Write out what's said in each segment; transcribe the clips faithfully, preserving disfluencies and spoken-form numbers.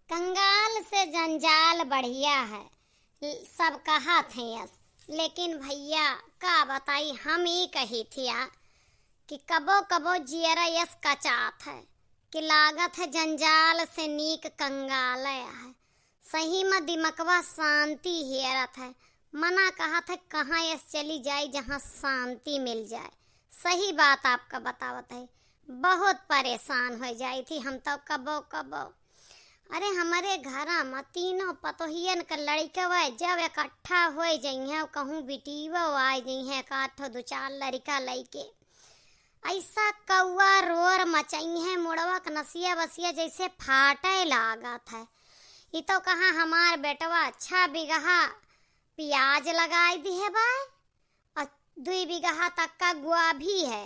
कंगाल से जंजाल बढ़िया है, सब कहत हैं यस, लेकिन भइया का बताई, हम ई कही थिया कि कबो कबो जियरा यस कचात है कि लागत है जंजाल से नीक कंगाल है। सही में दिमकवा शांति हेरत है, मना कहत है कहाँ यस चली जाई जहाँ शांति मिल जाए। सही बात आपका बतावत है, बहुत परेशान हो जाई थी हम तो कबो कबो। अरे हमरे घरा में तीनों पतोहियन के लड़िकवे जब इकट्ठा हो जइहें, कहूँ बिटियो आ जइहें, एक आठ ठो दो चार लड़िका लइके, ऐसा कौआ रोर मचइहें, मुड़वा के नसिया बसिया जैसे फाटे लागत है। ई तो कहाँ हमार बेटवा छह बीघा पियाज लगाई दिहे बाय, और दुई बीघा तक का गोभी है।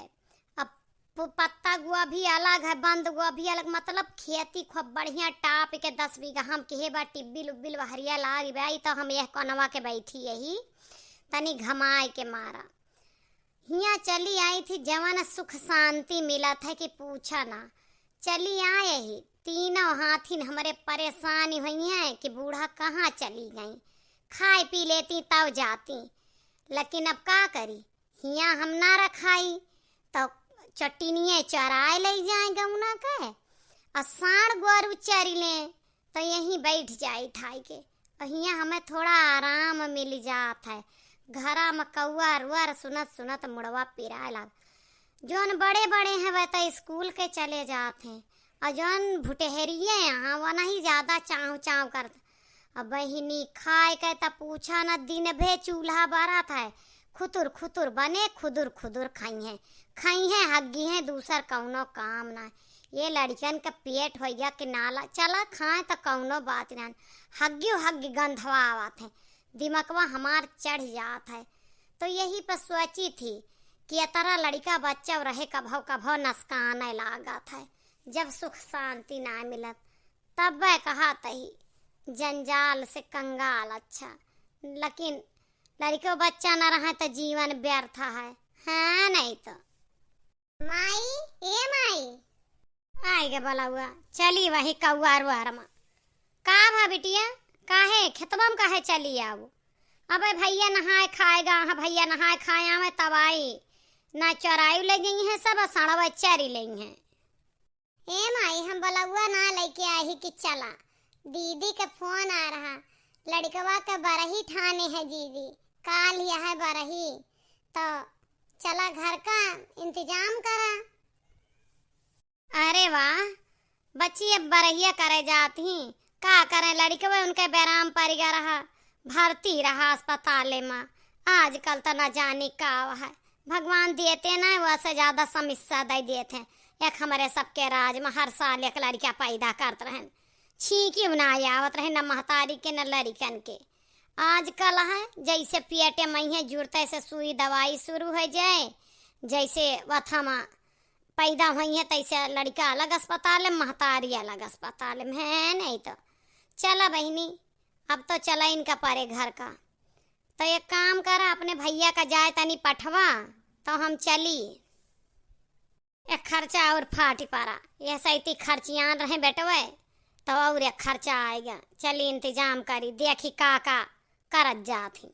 अब पु-, पत्ता गोभी अलग है, बंद गोभी अलग, मतलब खेती खूब बढ़िया टाप के दस बीघा हम किहे बा, टिब्बिल उब्बिल बहरिया लाग बा, ई तो हम यह कोनवा के बैठी यही तनी घमाए के मारा। हियाँ चली आई थी, जवन सुख शांति मिलत है कि पूछा ना। चली आए ही, तीनों हाथिन हमरे परेशान हुई हैं कि बूढ़ा कहाँ चली गई, खाए पी लेती तब जाती, लेकिन अब का करी, हियाँ हम ना रखाई, तो चट्टिनिये चराए ले जाए गौना के, और साँड़ गोरू चरी ले, तो यहीं बैठ जाई ठाई के, और हियाँ हमें थोड़ा आराम मिल जात है। घरा में कौआ रुअर सुनत सुनत मुड़वा पिराए लाग। जौन बड़े बड़े हैं वह तो स्कूल के चले जात हैं, और जौन भुटहरिये यहाँ वो नहीं ज्यादा चाव चाव करत। अब बहिनी खाए के त पूछा न, दिन भे चूल्हा बरत है, खुतुर खुतुर बने, खुदुर खुदुर खाई हैं, खाई हैं, हग्गी हैं, दूसर कौनो काम ना। ये लड़िकन के पेट होइगा कि नाला, चला खाए त कौनो बात ना, हग्गी हग्गी गंधवा आवत है, दिमकवा हमार चढ़ जात है। तो यही पर सोची थी कि अतरा लड़िका बच्चा रहे, कभौ कभौ नसकाने लागत है, जब सुख शांति ना मिलत। तब वह कहा तही, जंजाल से कंगाल अच्छा, लेकिन लड़िको बच्चा न रहे तो जीवन व्यर्थ है, हाँ नहीं तो। माई, ए माई। आए गे बलौआ, चली वही कौआ रुआर मा। का भा बिटिया, काहे खेतवा में काहे चली आऊ? अबे भइया नहाए खाए गा, हाँ भइया नहाए खाए आवे तब आई। ना चराई ले गई है सब, सड़वा चरी ले हैं। ए माई, हम बलौआ ना लेके आई कि चला, दीदी के फोन आ रहा, लड़िकवा के बरही ठाने है दीदी, काल ही है बरही, तो चला घर का इंतजाम करा। अरे वाह, बच्ची अब बरहिया करे जात ही, का करें, लड़िकवे उनके बेराम परिगा रहा, भर्ती रहा अस्पताले मा। आजकल त न जानी का है, भगवान देते ना, वह से ज्यादा समस्या दे देत हैं। एक हमरे सबके राज में हर साल एक लड़िका पैदा करत रहन, छींकी ना आवत रहे, न महतारी के, न लड़िकन के। आजकल है जैसे पेटे में है जुड़ते से सुई दवाई शुरू हो जाए, जैसे वथमा पैदा हुई है तैसे लड़िका अलग अस्पताल में, महतारी अलग अस्पताल में, है नहीं तो। चला बहिनी, अब तो चला इनका परे घर का। तो एक काम करा, अपने भइया का जाए तनी पठवा, तो हम चली। एक खर्चा और फाटी परा, यह सैती खर्चियान रहे बेटवे, तो और एक खर्चा आएगा। चली इंतजाम करी, देखी का का करत जात ही।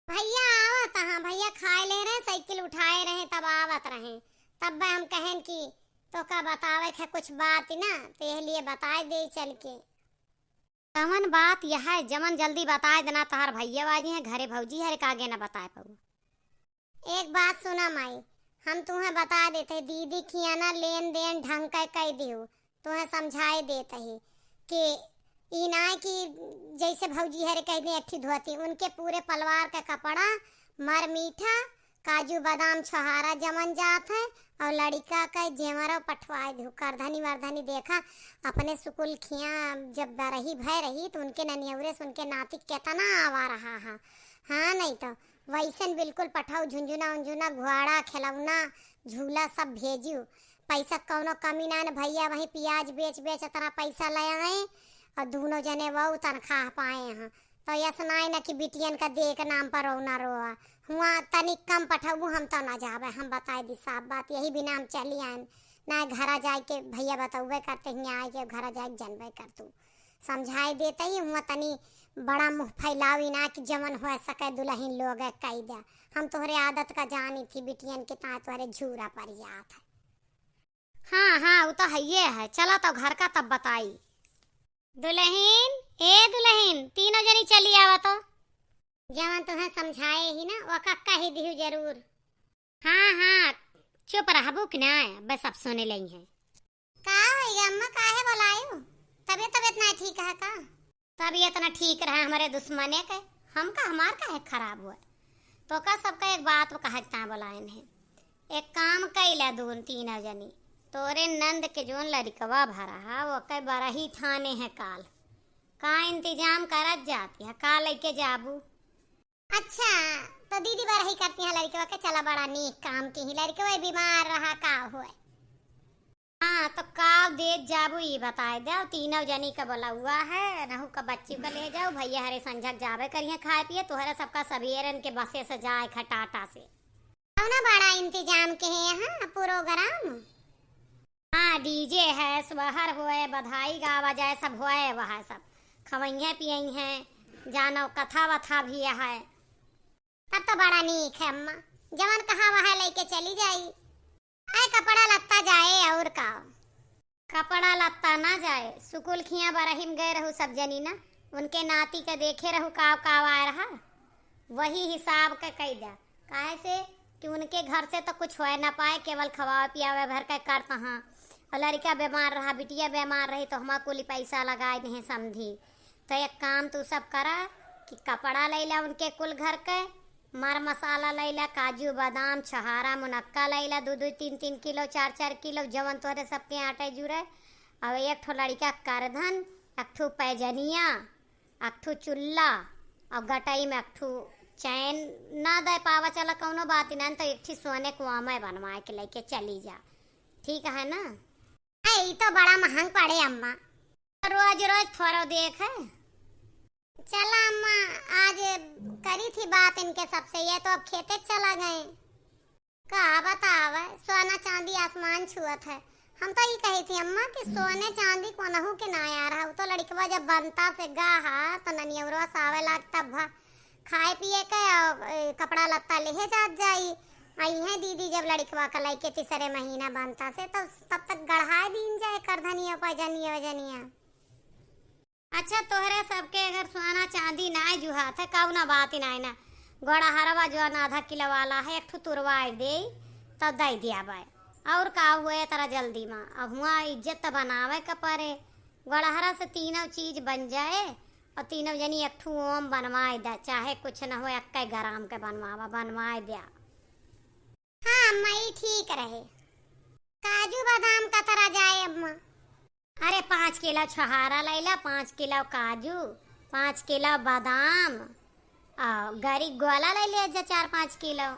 भइया आवत, हाँ भइया खाए ले रहे, साइकिल उठाए रहे, तब आवत रहे, तब हम कहेन कि तोका बतावे के कुछ बात ना, तो यह लिए बताए दे चल के। कवन बात यह है, जवन जल्दी बताए देना, तोहार भइया बाजी हैं घरे, भौजी हरे कागे ना बताए पाऊ। एक बात सुना माई, हम तुम्हें बता देते, दीदी किया ना लेन देन ढंग का कह दियो, तुम्हें समझाए देत ही कि ई ना कि जैसे भौजी हरे कह दे एक ठे धोती, उनके पूरे पलवार का कपड़ा, मर मीठा, काजू बादाम छोहारा जमन जात है, और लड़िका का जेवरो पठवाए दियो, करधनी वरधनी। देखा अपने सुकुल खिया जब बरही भय रही तो उनके ननियौरे से उनके नाती कितना आवा रहा है। हाँ नहीं तो वैसन बिल्कुल पठाऊ, झुनझुना उनझुना, घोड़ा, खिलौना, झूला सब भेजियो। पैसा कौनो कमी ना न भइया, वही पियाज बेच बेच इतना पैसा ले आए और दूनो जने वो तनख्वाह पाए हैं। तो यस नाई न कि बिटियन का दे के नाम पर रो ना रोआ। हुआ तनिक कम पठबू, हम तो ना जाबे, हम बताए दी साफ बात, यही बिना हम चली आए। ना घरा जाए के भइया बतौबे करते, हियाँ आए के घरा जाए के जनबे कर तू। समझाई देत ही हुआ तनी बड़ा मुँह फैलावी ना कि जवन होइ सके दुलहिन लोग कई द्या। हम तोहरे आदत का जानी थी बिटियन के, ताय तोहरे झूरा परि जात है। हाँ, हाँ, उ तो हइये है। चला तो घर का तब बताई। दुलहिन, ए दुलहिन, तीनों जनी चली आवा तो। जवन तुहें समझाए ही ना, ओका कहि दिहु जरूर। हाँ, हाँ, चुप रहबू कि ना, बस अब सुने लई हैं। का होई अम्मा, काहे बोलायु? तबियत, तबियत ना ठीक है का? तबियत ना ठीक रहे हमरे दुश्मने के, हमका, हमार काहे खराब हुआ? तोका सबका एक बात कहे के ता बोलायन है। एक काम कइला दून तीनों जनी, तोरे नंद के जोन लड़िकवा भरा हा, ओके बरही थाने है काल। का इंतजाम करत जाती है, का लइके जाबू? अच्छा, तो दीदी बरही करती है लड़िकवा के, चला बड़ा नीक काम की ही, लड़िकवा बीमार रहा का हुए। हाँ, तो का देत जाबू ई बताए दे, तीनों जनी का बोला हुआ है, नहू का बच्ची का ले जाओ, भैया हरे संझक जाबे करिए खाए पिए, तोहरे सबका सबेरन के बसे से जाए खटाटा से। कौना बड़ा इंतजाम के है यहाँ प्रोग्राम? हाँ, डीजे है, सोहर होए, बधाई गावा जाए, सब होए, वह सब खवइहें पियइहें, जानो कथा वथा भी है। तब तो बड़ा नीक है अम्मा, जवन कहा वह लइके चली जाई। आए कपड़ा लत्ता जाए और का? कपड़ा लत्ता ना जाए, सुकुल खिया बरहिम गए रहू सब जनी ना, उनके नाती के देखे रहू काव काव आए रहा, वही हिसाब के कई द्या। काहे से कि उनके घर से तो कुछ होए ना पाए, केवल खवावे पियावे भर के करत हाँ। और लड़िका बीमार रहा, बिटिया बीमार रही, तो हमा कुल पैसा लगाए देहे समधी। तो एक काम तू सब करा कि कपड़ा लइला उनके कुल घर के, मर मसाला लइला, काजू, बादाम, छोहारा, मुनक्का लइला, दू दू तीन तीन किलो, चार चार किलो, जवन तोहरे सबके आटे जुरे। और एक ठो लड़िका करधन, एक ठो पैजनिया, एक ठो चुल्ला, और गटई में एक ठो चैन ना दे पावा, चला कौनो बात ना, तो एक ठो सोने को आमे बनवाए के लइके चली जा, ठीक है ना? ए, ई तो बड़ा महंग पड़े अम्मा। रोज रोज थोड़ो देख है। चला अम्मा, आज करी थी बात इनके सबसे, ये तो अब खेते चला गए। का बतावे, सोना चांदी आसमान छुअत है। हम तो ई कही थी अम्मा कि सोने चांदी कोनहू के ना आ रहा, उ तो लड़िकवा जब बनता से गा हा तो ननियौरवा सावे लाग तब भा खाए पिए के और, ए, कपड़ा लत्ता लेहे जात जाई। अइहें दीदी जब लड़िकवा का लइके तीसरे महीना बनता से, तब, तब तक गढ़ाए दीन जाए करधनिया पैजनिया वजनिया। अच्छा, तोहरे सबके अगर सोना चांदी नाय जुहात है, कौना बात ही नाय ना। गोड़हरवा जौन आधा किलो वाला है, एक ठो तुरवाई दे, तब दे दिया बाय। और का हुए तरा जल्दी मा? अब हुआ इज्जत त बनावे का परे। गोड़हरा से तीनों चीज बन जाए और तीनों जनी एक ठो ओम बनवाए दे, चाहे कुछ न हो, एक ग्राम के बनवावा, बनवाए द्या। हाँ अम्मा, ई ठीक रहे। काजू बादाम का तरा जाए अम्मा? अरे, पाँच किलो छोहारा लइला, पाँच किलो काजू, पाँच किलो बादाम, आ, गरी गोला लइ लिया जा, चार पाँच किलो।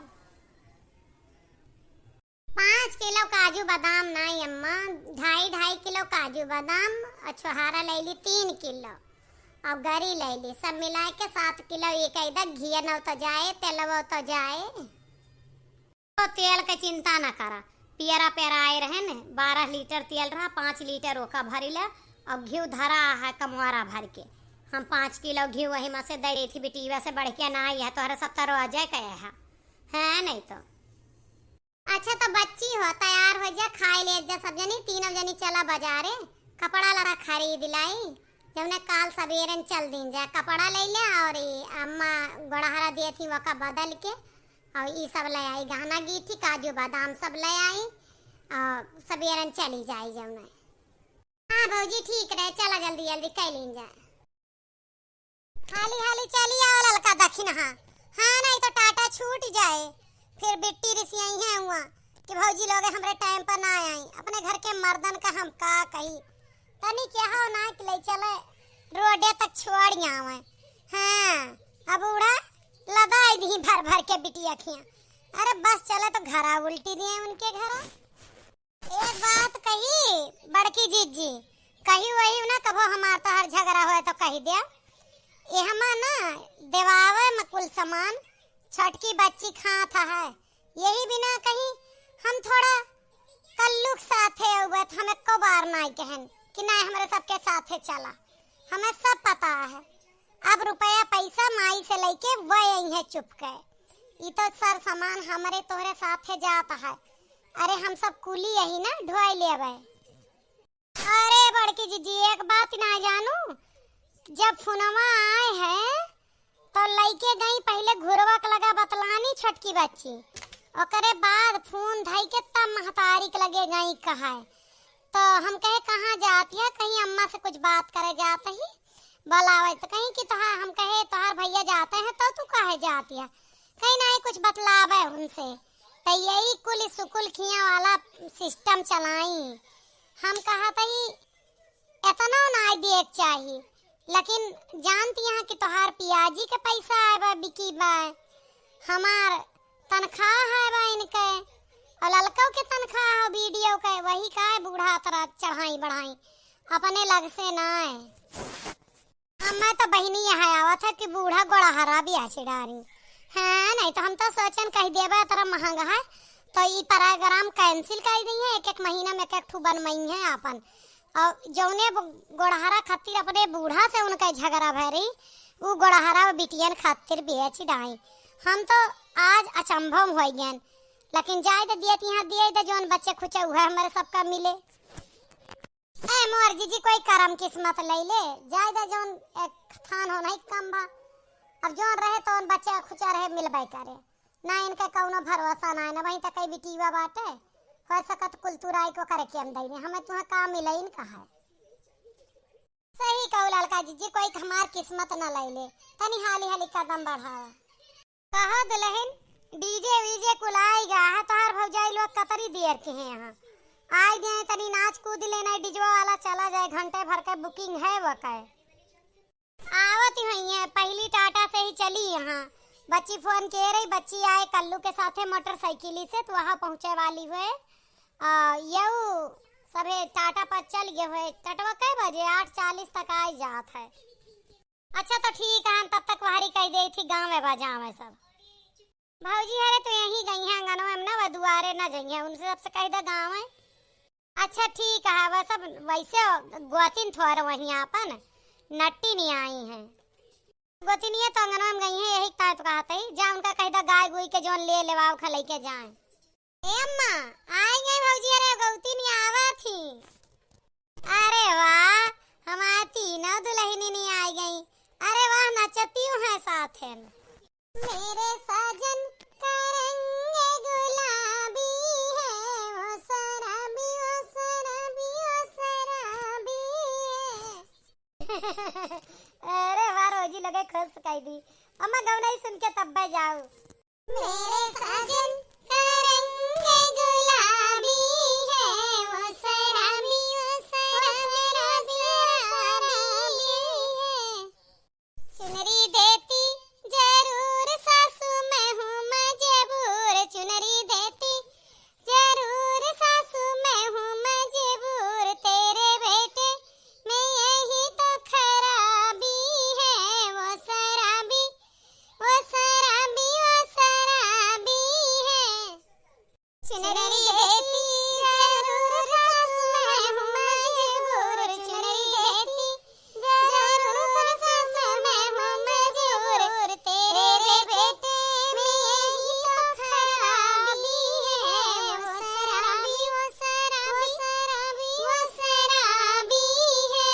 पाँच किलो काजू बादाम नाई अम्मा, ढाई ढाई किलो काजू बादाम, आ, छोहारा लइली तीन किलो, और गरी लइली, सब मिलाए के सात किलो। ये कह दा, घिया नौ तो जाए, तेलवो तो जाए। तो तेल के चिंता न करा, पियरा पेराए रहे न, बारह लीटर तेल रहा, पाँच लीटर ओका भरिला, और घिउ धरा है कमवारा भर के। हम पाँच किलो घिउ वही में से दे देती बिटिया से, बढ़िया ना आई है, तोहरा सब तरो अजय कहे है, है नहीं तो। अच्छा तो बच्ची हो, तैयार हो जा, खाए ले जा सब जनी, तीनों जनी चला बाजारे, कपड़ा लड़ा खरीद लाई, जौने काल सबेरन चल दीन जा, कपड़ा ले ले और ई अम्मा गोड़हरा दिए थी वका बदल के, और ई सब ले आई, गहना गीठी, काजू बादाम सब ले आई, और सबेरन चली जाई जौने। हाँ भौजी, ठीक रहे, चला जल्दी जल्दी कइ लीन जा। हाली हाली चली आओ ललका दखिनहा, हाँ नहीं तो टाटा छूट जाए, फिर बिट्टी रिसियाई है हुआ कि भौजी लोग हमरे टाइम पर ना आई। अपने घर के मर्दन का हम का कही, तनी क्या हो ना कि ले चले, रोडे तक छोड़ आवे। हाँ, अब उड़ा लदाई दी भर भर के बिटिया खिया। अरे बस चले तो घरा उल्टी दिए उनके घरा। एक बात कही बड़की जीजी, कही वही ना कभो हमार तोहर झगड़ा होए तो कही दे। एहमा ना देवावे में कुल सामान छोटकी बच्ची खात है, यही बिना कहीं हम थोड़ा कल्लू के साथे अउबे तो हम एको बार नाई कहन कि नाई हमरे सबके साथे चला। हमें सब पता है। अब रुपया पैसा माई से लइके वह यहीं है चुप के। ई तो सर सामान हमरे तोहरे साथे जात है। अरे हम सब कुली यही ना ढोई लेबे। अरे बड़की जीजी, एक बात ना जानू, जब फोनवा आए है तो लइके गई, पहिले घुरवा के लगा बतलानी छोटकी बच्ची, ओकरे बाद फोन धई के तब महतारी के लगे गई कहाए। तो हम कहे, "कहाँ जात है?" कहीं अम्मा से कुछ बात करे जात ही, बोलावे तो कहीं कि तोहार, हम कहे, "तोहार भैया जाते हैं तो तू काहे जात है?" कहीं नहीं कुछ बतलावे उनसे। तो यही कुल सुकुल खिया वाला सिस्टम चलाई। हम कहा तई एतना नाई दिए के चाही, लेकिन जानती हैं कि तोहार पियाजी के पैसा आए बा, बिकी बा, हमार तनख्वाह है बा इनके, और ललकौ के तनख्वाह है वीडियो के, वही का है बूढ़ा तरह चढ़ाई बढ़ाई, अपने लग से ना है। हमें तो बहिनी यहाँ आवत है कि बूढ़ा गोड़हरा भी आचे डारी। हाँ, नहीं तो हम तो सोचन कह देबा तरह महंगा है, तो ई प्रोग्राम कैंसिल कर दी है। एक एक महीना में एक एक ठू बनमई है आपन। और जौने ब-, गोड़हरा खातिर अपने बूढ़ा से उनका झगड़ा भय रही, उ गोड़हरा बिटियन खातिर बेच डाई। हम तो आज अचंभव हो गए, लेकिन जाए तो दिए तो यहाँ दिए तो जौन बच्चे खुचे हुए हमारे सबका मिले। ए मोर जीजी, कोई करम किस्मत ले ले, जाए दे जौन एक थान हो नहीं कम बा। अब जौन रहे तौन बच्चे खुचा रहे मिलबे करे। ना इनके कौनो भरोसा ना है, ना वहीं तक कई बिटीवा बाटे। हो सकत कुल तुराई को करे के हम दई, हमें तुहाँ का मिलइन कहा है। सही कहू ललका जीजी, कोई हमार किस्मत ना ले ले, तनी हाली हाली कदम बढ़ावा। कहा दुल्हन, डीजे वीजे कुल आइगा है, तोहार भौजाई लोग कतरी देर के हैं यहाँ। आइ गए, तनी नाच कूद लेना, डीजवा वाला चला जाए, घंटे भर के बुकिंग है वो कहे। आवत ही हुई है, पहली टाटा से ही चली यहाँ। बच्ची फोन के रही, बच्ची आए कल्लू के साथे मोटरसाइकिल से, तो वहाँ पहुँचे वाली हुए। आ, यऊ सभे टाटा पर चल गए हुए, टटवा कै बजे? आठ चालीस तक आइ जात है। अच्छा तो ठीक है, हम तब तक वहरी कह दे थी गाँव में बजावे सब। भौजी हरे तो यहीं गई हैं अंगनवा में ना, वह दुआरे ना जइहे, उनसे सबसे कह दे गाँव में। अच्छा ठीक है, वह सब वैसे गोतिन थोर वहीं आपन नट्टी नहीं आई हैं। गोतिनिया तो अंगनवा में गई हैं, यही ताय तो कहत ही, जा उनका कह दे गाय गुई के जौन ले लेवाओ खा लेके जाए। ए अम्मा, आई गई भौजी, अरे गौती नहीं आवा थी। अरे वाह, हमारे तीनों दुल्हनी नहीं आई गई। अरे वाह, नचती हूँ है साथ है। मेरे साजन का रंग गुलाबी है, वो शराबी, वो शराबी, वो शराबी है। अरे वाह, रोजी लगे खुश कह दी। अम्मा गौनई सुन के तब्बे जाऊ। मेरे साजन का रंग गुलाबी है, वो शराबी, वो शराबी, वो शराबी है। चुनरी देती जरूर सासू, मैं हूँ मजबूर। चुनरी देती जरूर सासू, मैं हूँ मजबूर। तेरे बेटे में यही तो खराबी है, वो शराबी, वो शराबी, वो शराबी है। चुनरी देती जरूर सासू, मैं हूँ मजबूर। चुनरी देती जरूर सासू, मैं हूँ मजबूर। तेरे बेटे में यही तो खराबी है, वो शराबी, वो शराबी, वो शराबी, वो शराबी है।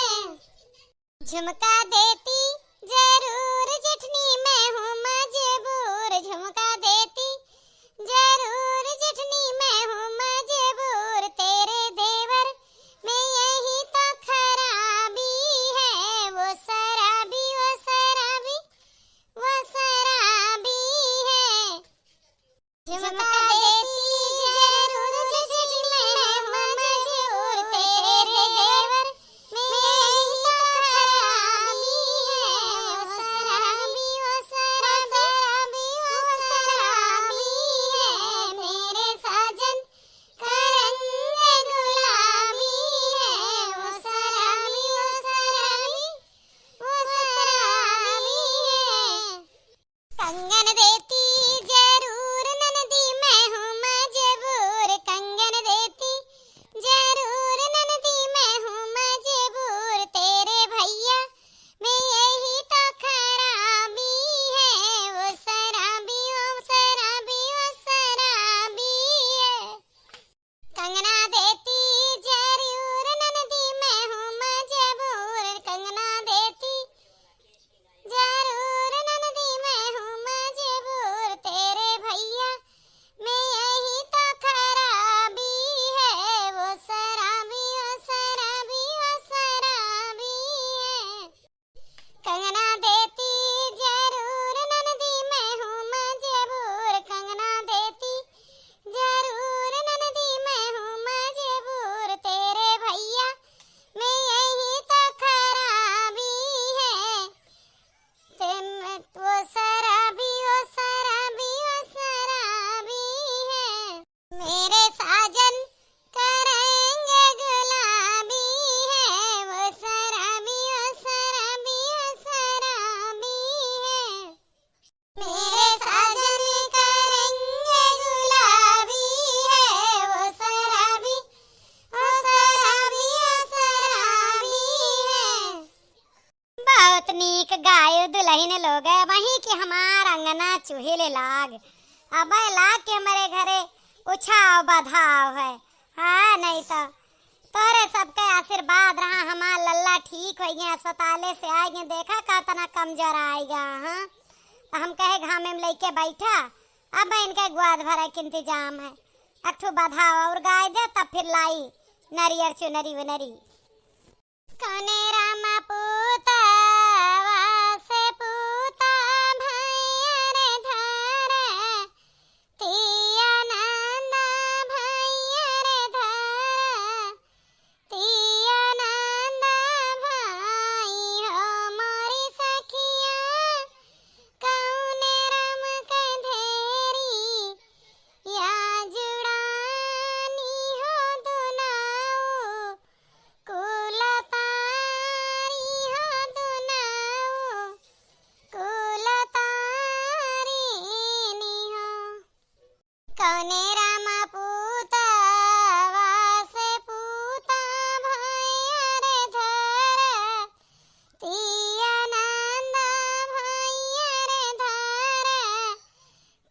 झुमका देती जरूर जेठनी, मैं हूँ मजबूर। झुमका देती जरूर जेठनी, मैं हूँ मजबूर। तेरे देवर में यही तो खराबी है, वो शराबी, वो शराबी, वो शराबी है। झुमका देती जरूर जेठनी, मैं हूँ मजबूर। तेरे देवर में यही तो खराबी है, वो शराबी, वो शराबी, वो शराबी है। मेरे साजन का रंग गुलाबी है, वो शराबी, वो शराबी, वो शराबी है। कंगन देती जरूर ननदी, मैं हूँ मजबूर। कंगन देती जरूर ननदी, मैं हूँ मजबूर। तेरे भैया बहुत नीक गायो दुलहिन लोग, वहीं के हमार अंगना चुहिल लाग। अबे लाग के हमरे घरे उछाव बधाव है। हाँ, नहीं तो तोहरे सबके आशीर्वाद रहा, हमार लल्ला ठीक होइ गए, अस्पताले से आइ गए, देखा कतना कमजोर आइ गया, हाँ। तो हम कहे घामे में लइके बैठा, अब इनके ग्वाद भरे के इंतजाम है। एक ठो बधाव और गाय दे, तब फिर लाई नरियर चुनरी उनरी। कौने रामा पूतवा से पूता भैया रे धरे, तिया नंदा भैया रे धरे, तिया नंदा भाई हो मोरी सखिया, कौने राम के धेरी, या जुड़ानी हो दुनाऊ, कुलतारी हो दुनाऊ, कुलतारिनी हो। कौने रामा पूतवा से पूता भैया रे धरे, तिया नंदा भैया रे धरे,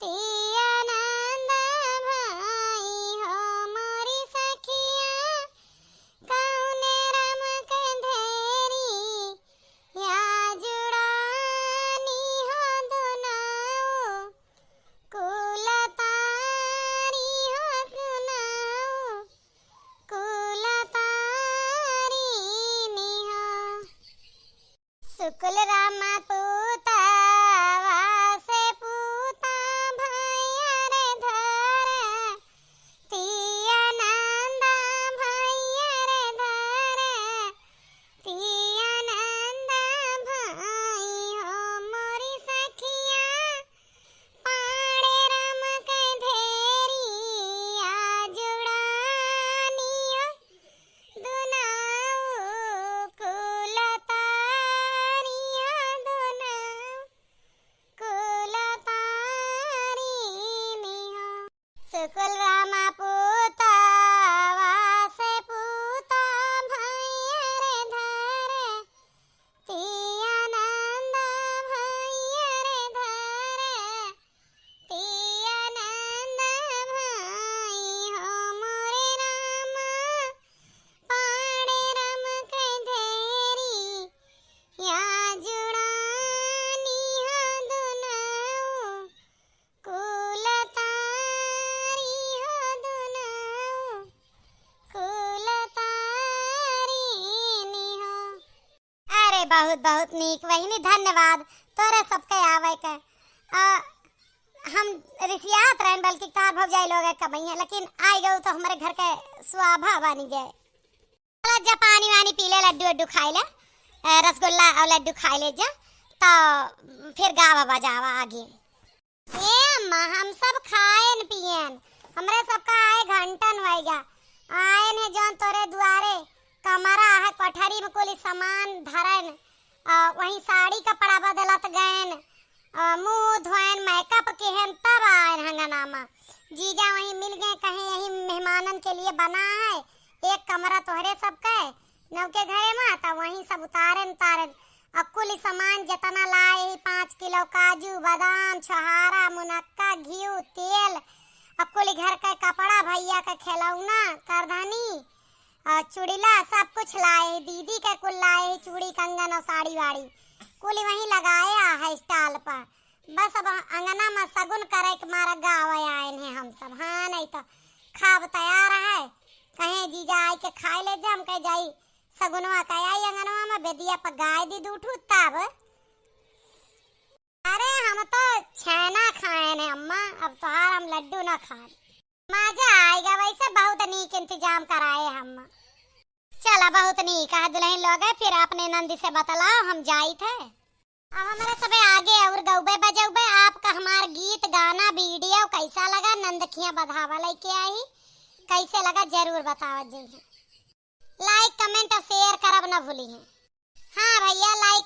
तिया नंदा भाई हो मोरी सखिया, कौने राम के धेरी, या जुड़ानी हो दुनाऊ, कुलतारी हो दुनाऊ, कुलतारिनी हो। सुकुल रामा पूतवा से पूता भैया रे धरे, तिया नंदा भैया रे धरे, तिया नंदा भाई हो मोरी सखिया, पाड़े राम के धेरी, या जुड़ानी हो दुनाऊ, कुलतारी हो दुनाऊ, कुलतारिनी हो। सुकुल रामा पूतवा से पूता भैया रे धरे, तिया नंदा भैया रे धरे, तिया नंदा भाई हो मोरे रामा, पाड़े राम के धेरी, या जुड़ानी हो दुनाऊ, कुलतारी हो दुनाऊ, कुलतारिनी हो। अरे बहुत बहुत नीक बहिनी, धन्यवाद तोरे सबके आवे के। आ, हम रिसियात रहन बल्कि तार भौजाई लोग कमैया, लेकिन आइ गउ तो हमरे घर के स्वाभा बनी गए। चला जा पानी वानी पी ले, लड्डू वड्डू खाइ ले, ए, रसगुल्ला और लड्डू खाइ ले जा, तो फिर गावा बजावा आगे। ए अम्मा, हम सब खाएन पिएन, हमरे सबका आए घंटन होइगा। आएन है जौन तोरे दुआरे कमरा है, कोठरी में कुल सामान धरन, आ, वहीं साड़ी कपड़ा बदलत गएन, आ, मुंह धोएन, makeup किहेन, तब आएन हंगनामा। जीजा वहीं मिल गए, कहे यही मेहमानन के लिए बना है, एक कमरा तोहरे सबके, नौके घरे मा, त वहीं सब उतारेन, उतारेन। अब कुल सामान जेतना लाए ही, पाँच किलो काजू, बादाम, छोहारा, मुनक्का, घिउ, तेल, अब कुल घर के कपड़ा, भैया के खिलौना, करधनी, और चुड़ीला, सब कुछ लाए ही। दीदी के कुल लाए ही, चूड़ी, कंगन और साड़ी वाड़ी, कुल वहीं लगाए आ है stall पर। बस अब अंगना मा सगुन करे के मारा गावे आएन है हम सब। हाँ, नहीं तो खाब तैयार है, कहे जीजा आइ के खाइ ले जा, हम कहे जाई सगुनवा का आई अंगनवा मा बेदिया पर गाय दी दू ठू तब। अरे हम तो छेना खाएन है अम्मा, अब तोहार हम लड्डू ना खाएन। मजा आइगा, वैसे बहुत नीक इंतजाम कराए हम। चला बहुत नीक है दुलहिन लोग, फिर अपने नंदी से बतलाओ, हम जाइत है। अब हमरे सबे आगे और गउबे बजउबे, आपका हमार गीत गाना video कैसा लगा, नंद खिया बधावा लइके आई, कैसे लगा जरूर बतावत जइहे। Like, comment और share करब ना भूलिहे। हाँ भैया, like,